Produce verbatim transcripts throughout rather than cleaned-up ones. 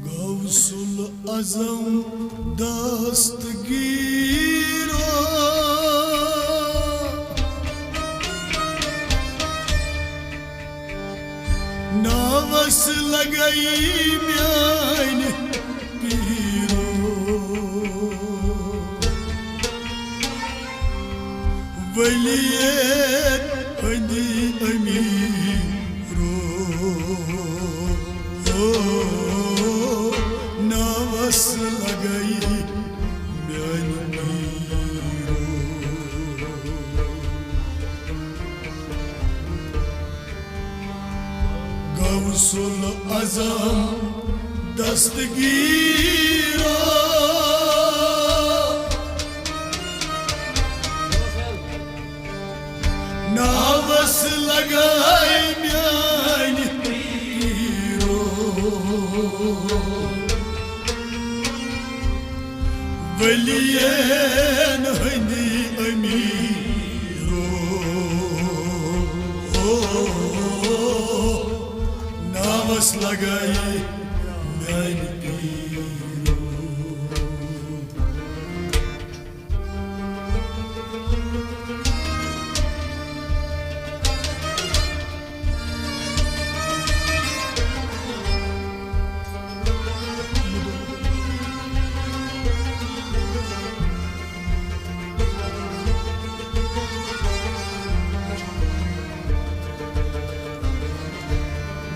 غوث العظم دستگیرو، ناوس لگئی میانہِ پیرو، ولیت ہندی امیرو، ناوس لگئی میانہِ پیرو۔ غوث العظم دستگیرو، ناوس لگائی میانہِ پیرو، ولین ہندی امیرو، ناوس لگائی میانہِ پیرو۔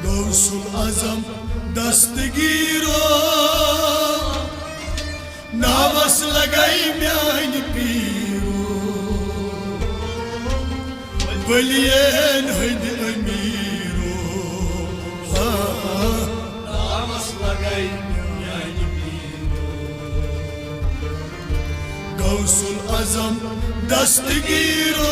غوث العظم دستگیرو، ناوس لگائی میانہِ پیرو، ولین ہندِ امیرو، ہاں، ناوس لگائی میانہِ پیرو۔ غوث العظم دستگیرو۔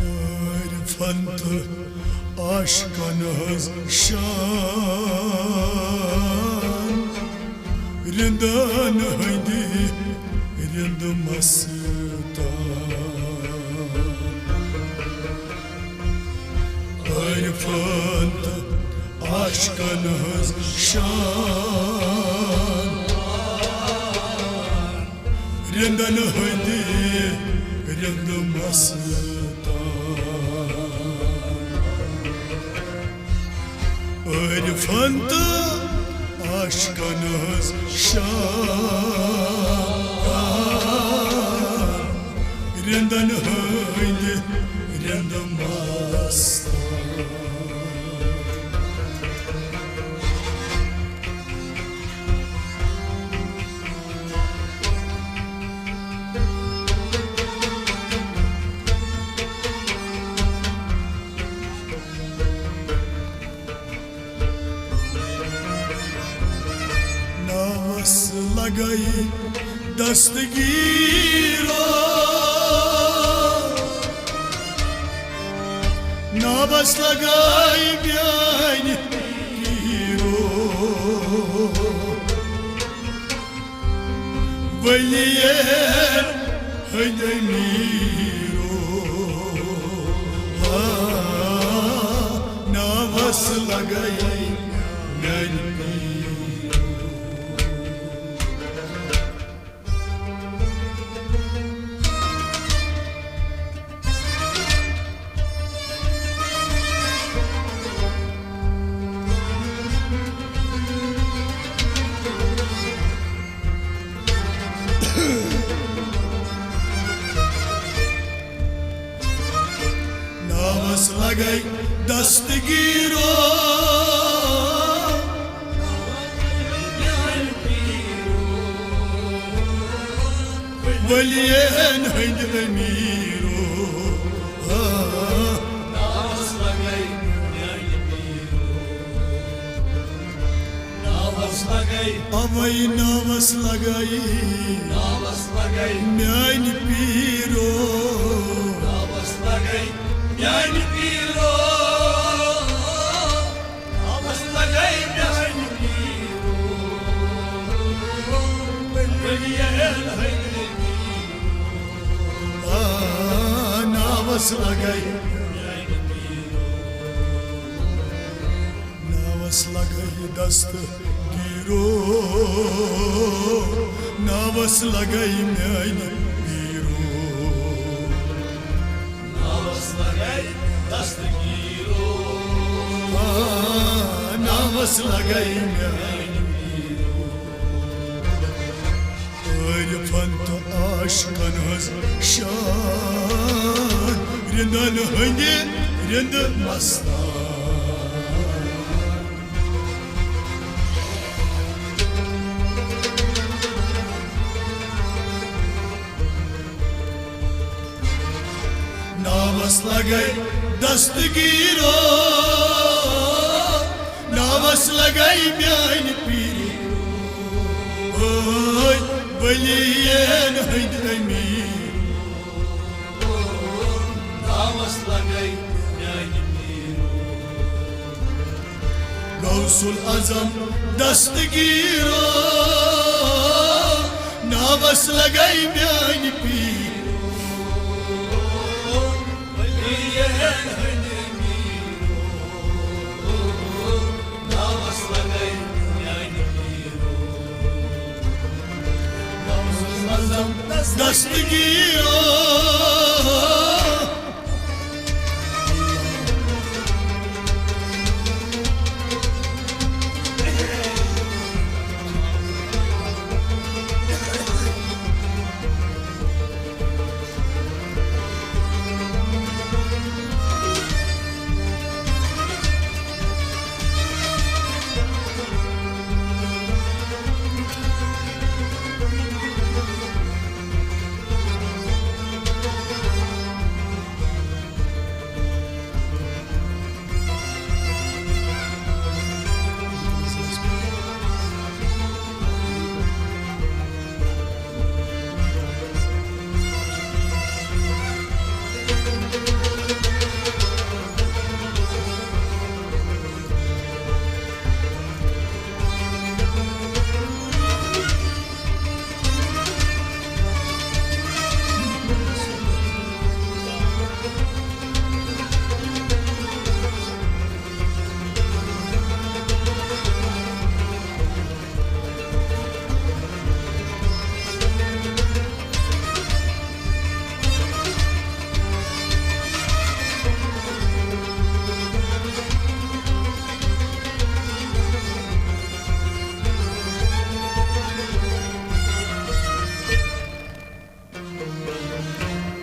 عارفن تہٕ عاشقن ہٕنٛز شان، رندن ہٕنٛدِ رند مستان۔ عارفن تہٕ عاشقن ہٕنٛز شان، رندن ہٕنٛدِ رند مستان۔ عارفن تہٕ عاشقن ہٕنٛز شان، رندن ہٕنٛدِ رند مستان۔ ناوس لگائی دستگیرو، ناوس لگاے میانہِ پیرو، ولیین ہٕنٛدۍ امیرو، آ، ناوس لگاے میانہِ پیرو۔ ناوس لگے دستگیرو، ولیین ہٕنٛدۍ امیرو۔ آ، ناوس لگے میانہِ پیرو۔ ناوس لگے۔ اوے ناوس لگے۔ ناوس لگے۔ میانہِ پیرو۔ ناوس لگے۔ میانہِ پیرو۔ ناوس لگے۔ میانہِ پیرو۔ آ، ناوس لگے۔ ناوس لگے دستگیرو، ناوس لگے میانہِ پیرو۔ ناوس لگے دستگیرو۔ آ، ناوس لگے میانہِ پیرو۔ عٲرفن تہٕ عاشقن ہٕنٛز شان، رِندن ہٕنٛدِ رِندٕ مستان۔ ناوس لگے دستگیرو، ناوس لگے میانہِ پیرو۔ اوے ولیین ہٕنٛدۍ امیر، ناوس لگے میانہِ پیرو۔ غوث العظم دستگیرو، ناوس لگے میانہِ پیرو۔ ولیین ہٕنٛدۍ امیرو، ناوس لگے میانہِ پیرو۔ غوث العظم دستگیرو۔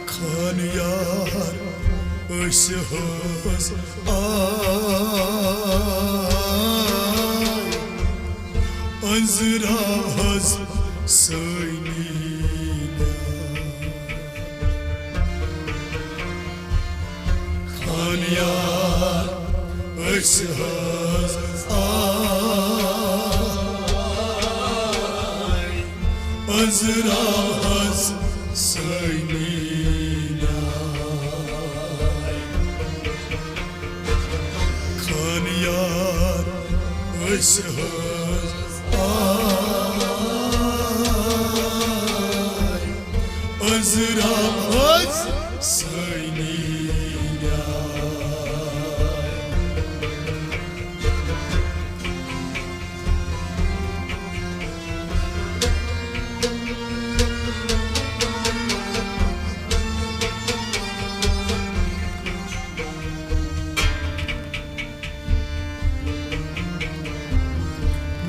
خان یار أسۍ حظ آے أنٛزرا حظ سٲنی۔ خان یار أسۍ حظ آے أنٛزراوہَس سٲنی نیاے۔ خان یار أسۍ حظ آے، أنٛزراوہَس سٲنی نیاے۔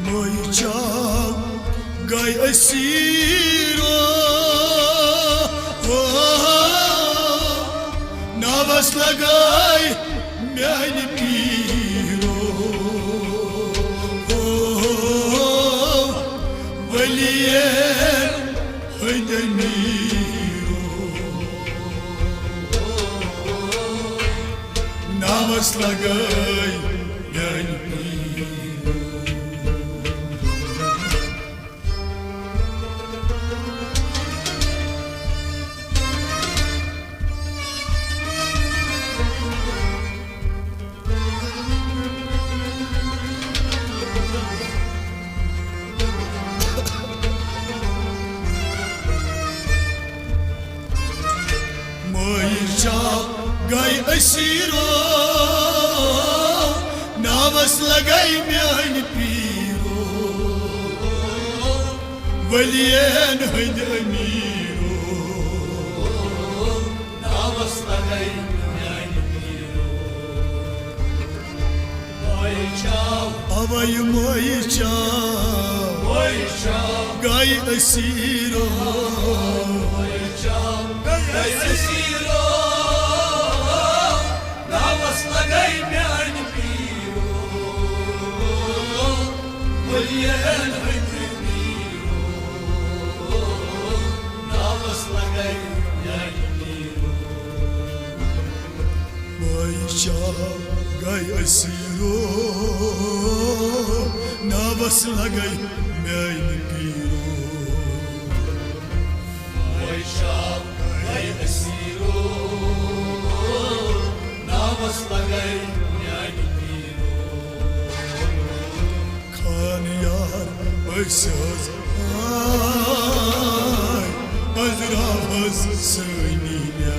مٲے چاو گٔے اسیرو، ناوس لگے میانہِ پیرو۔ ؤلین ہٕنٛدۍ أمیٖرو، ناوس لگے میانہِ پیٖرو۔ مٲیِر چاو گٔے اسیرو، ناوس لگے میانہِ پیرو۔ ؤلین ہٕنٛدۍ أمیٖرو، ناوس لگے میانہِ پیرو۔ مٲے چاو۔ اوے مٲے چاو۔ مٲے چاو۔ گٔے اسیرو۔ مٲے چاو۔ گٔے اسیرو۔ ناوس لگے میانہِ پیرو۔ ؤلین ہٕنٛدۍ أمیٖرو۔ ناوس لگے میانہِ پیرو۔ مٲے چاو گٔے اسیرو، ناوس لگے میانہِ پیرو۔ مٲے چاو گٔے اسیرو، ناوس لگے میانہِ پیرو۔ خان یار أسۍ حظ آے، أنٛزراوہَس سٲنی نیاے۔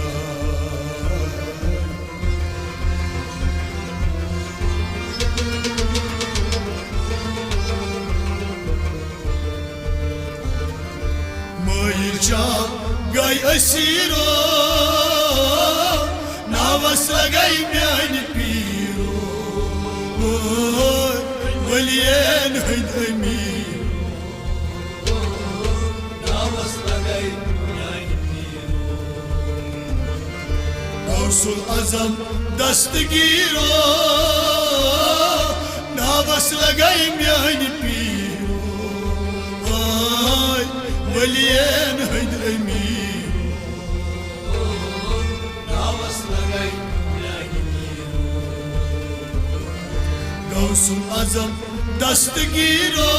مٲیِر چاو گٔے اسیرو، ناوس لگے میانہِ پیرو۔ ؤلین ہٕنٛدۍ أمیٖرو، ناوس لگے میانہِ پیرو۔ غوث العظم دستگیرو، ناوس لگے میانہِ پیرو۔ آے ؤلین ہٕنٛدۍ أمیٖرو، ناوس لگے میانہِ پیرو۔ غوث العظم دستگیرو۔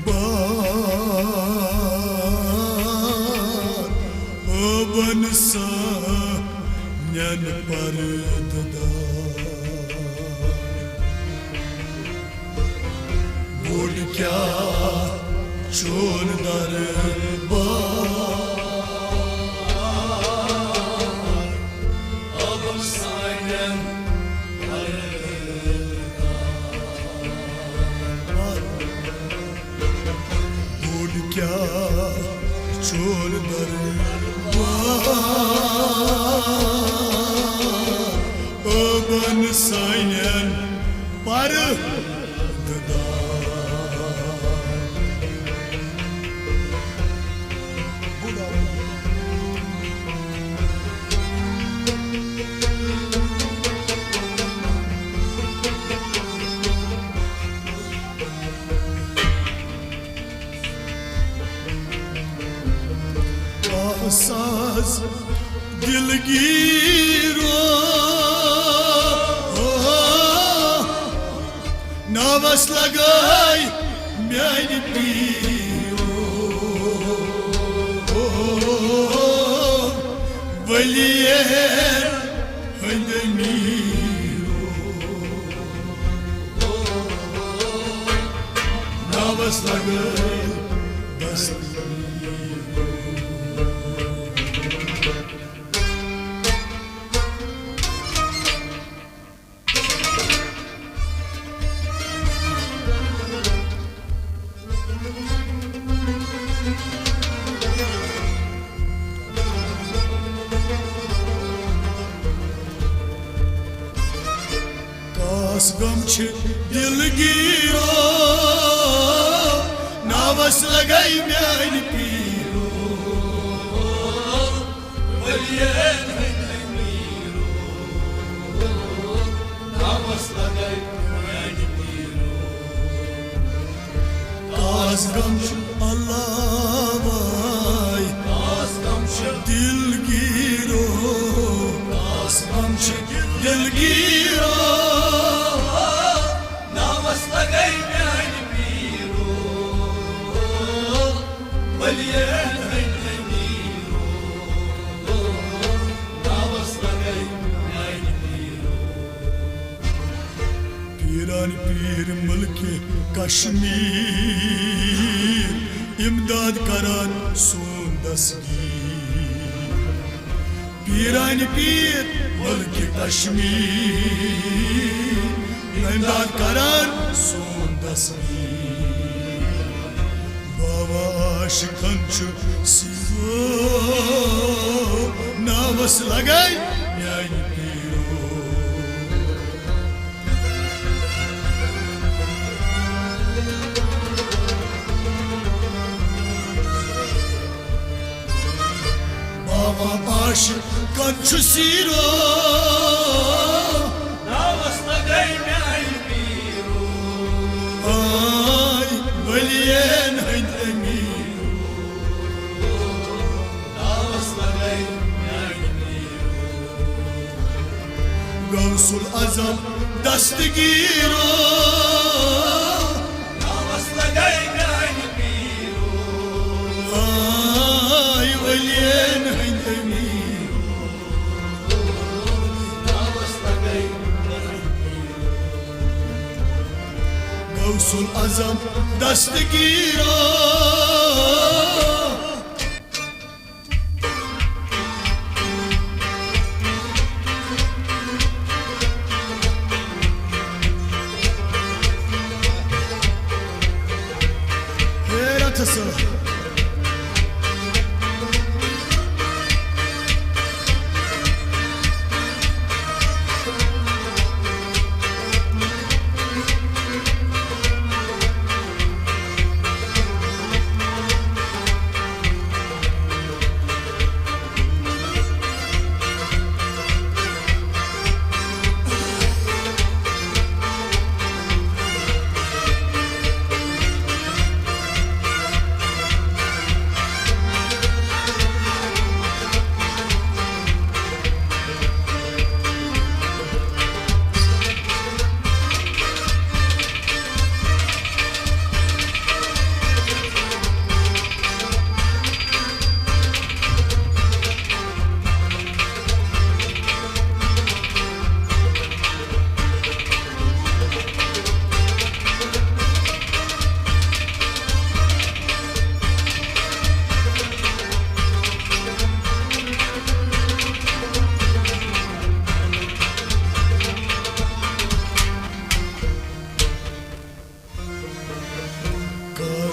بار، ٲبن سانٮ۪ن پردٕ دار۔ بوٚڑ کیٛاہ چون دربار، ٲبن سانٮ۪ن پردٕ دار۔ بوٚڑ کیٛاہ چون دربار، ٲبن سانٮ۪ن پردٕ دار۔ ساز دلگیرو، ناوس لگاے میانہِ پیرو، ؤلین ہٕنٛدۍ میٖرو۔ ناوس لگٲے دستگیٖر۔ کاس غم چھِ دلگیرو، ناوس لگے میانہِ پیرو۔ ؤلین ہٕنٛدۍ میٖرو، ناوس لگے میانہِ پیرو۔ کاس غم چھُ علاوے، کاس غم چھُ دلگیرو، کاس غم چھُ دلگیرو۔ ناوس لگے میانہِ پیرو، ؤلین ہٕنٛدۍ میٖرو۔ ناوس لگے میانہِ پیرو۔ پیران پیر ملکِ کشمیر، امداد کران سون دستگیر۔ پیران پیر ملکِ کشمیر، امداد کران سون دستگیر۔ بابا عاشقن چھُ سیٖرو، ناوس لگے میانہِ پیرو۔ بابا عاشقن چھُ سیٖرو، ناوس لگے میانہِ پیرو۔ آے ؤلین ہٕنٛدۍ امیٖرو، ناوس لگے میانہِ پیرو۔ غوث الاعظم دستگیرو، ناوس لگے میانہِ پیرو۔ آے ؤلین ہٕنٛدۍ امیٖرو، ناوس لگے میانہِ پیرو۔ غوث الاعظم دستگیرو۔ حیرت ہسا۔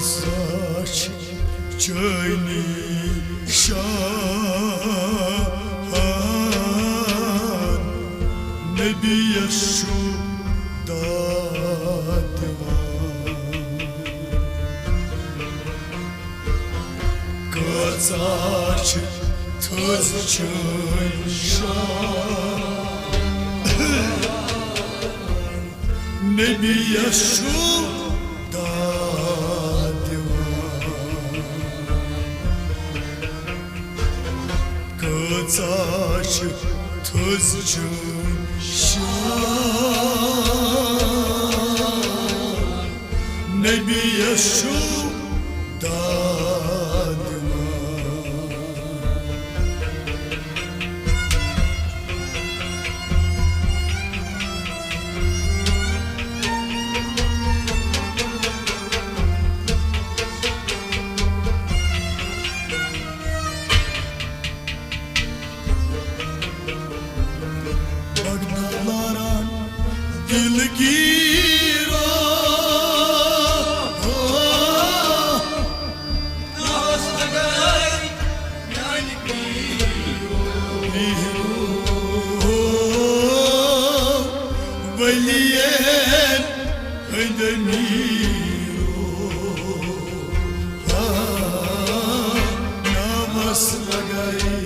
سا چھِ چٲنی شان، نبیَس چھُ داد دِوان۔ کۭژاہ چھِ تھٔز چٲنۍ شان، نبیَس چھُ داد دِوان۔ کۭژاہ چھِ تھٔز چٲنۍ شان، نبیَس چھُ داد دِوان۔ بغداد لاران دلگیرو، پیرو، ولیین ہند میرو، ناوس لگائی۔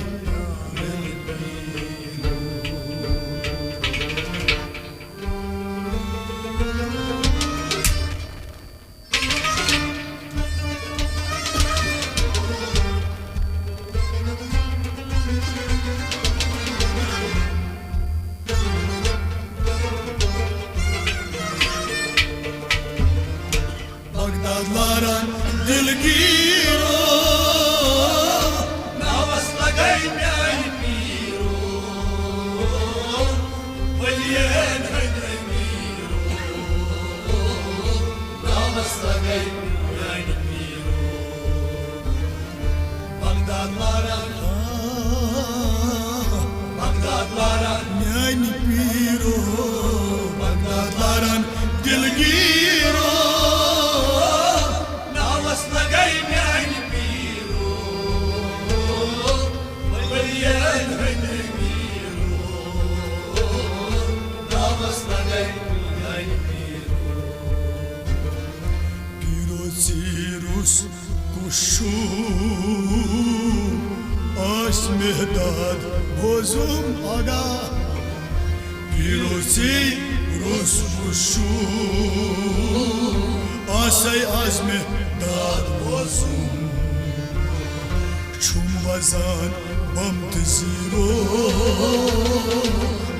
بغداد لاران دلگیرو، ناوس لگے میانہِ پیرو، ولیین ہند میرو، ناوس لگے میانہِ پیرو۔ بغداد لاران، بغداد لاران میانہِ پیرو، بغداد لاران دلگیرو، ناوس لگے میانہِ پیرو، ولیین ہند میرو، ناوس لگے میانہِ پیرو۔ پیرو ژیٖرُس کُس چھُ آسہِ مےٚ داد بوزُم آگاہ۔ پیرو ژیٖرُس کُس چھُ آسے آسہِ مےٚ داد بوزُم۔ چھُم وزان بم تہٕ زیٖرو،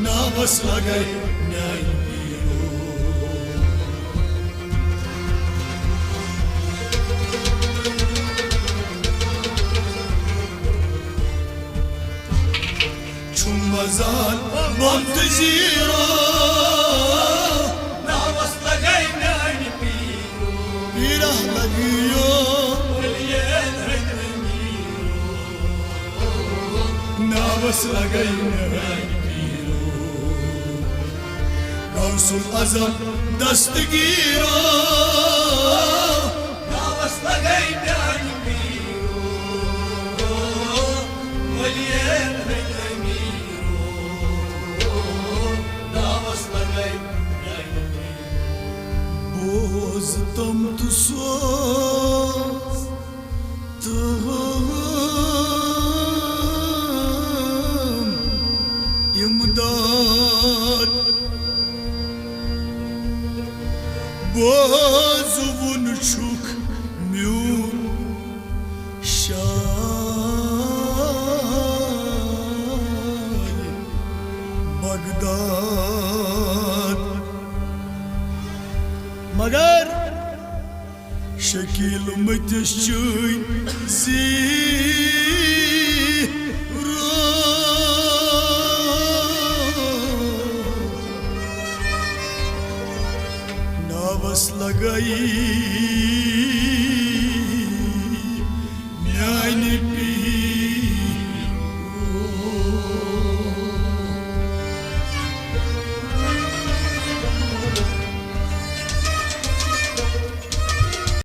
ناوس لگے میانہِ پیرو۔ چھُم وزان بم تہٕ زیٖرو، ناوس لگے میانہِ پیرو۔ پیرہ لگیو، ناوس لگے میانہِ پیرو۔ غوث العظم دستگیرو، ناوس لگے میانہِ پیرو، ولیین ہند میرو، ناوس لگے میانہِ پیرو۔ بوز تم تہٕ سوز تہٕ امداد۔ بوزوُن چھُکھ میون شاہ بغداد، مگر شکیل مٔتِس چٲنۍ زیٖرو۔ ناوس لگٲیی